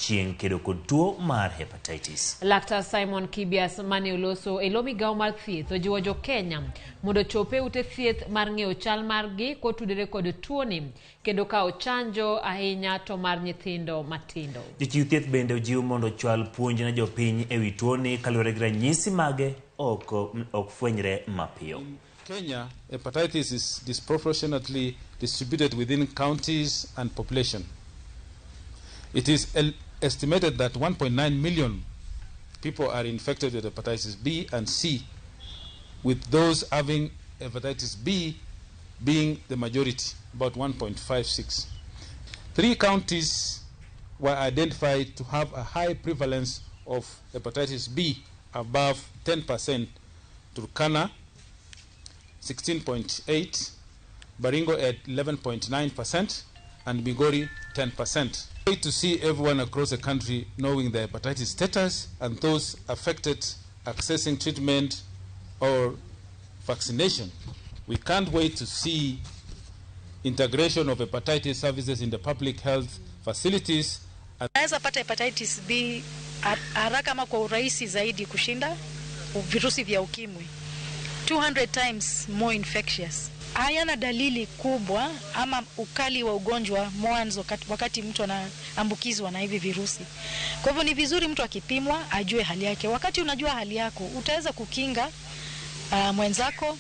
Odiochieng' kedo kod tuo mar hepatitis. Laktar Simon Kibias mane oloso e lo migawo mar thieth ojiwo jo Kenya mondo ochop e ute thieth mar ng'eyo chal margi kotudore kod tuoni kendo kawo chanjo ahinya to mar nyithindo matindo. Jochiw thieth bende ojiw mondo ochwal puonj ne jopiny ewi tuoni kaluwore gi ranyisi mage ok fwenyre mapiyo. Kenya, hepatitis is disproportionately distributed within counties and population. It is estimated that 1.9 million people are infected with hepatitis B and C, with those having hepatitis B being the majority, about 1.56. 3 counties were identified to have a high prevalence of hepatitis B above 10%: Turkana, 16.8, Baringo at 11.9%, and Migori 10%. Great to see everyone across the country knowing their hepatitis status and those affected accessing treatment or vaccination. We can't wait to see integration of hepatitis services in the public health facilities. Unaweza pata hepatitis B haraka ama kwa urahisi zaidi kushinda virusi vya ukimwi. 200 times more infectious. Hayana dalili kubwa ama ukali wa ugonjwa mwanzo wakati mtu anaambukizwa na hivi virusi. Kwa hivyo ni vizuri mtu akipimwa ajue hali yake. Wakati unajua hali yako utaweza kukinga mwenzako.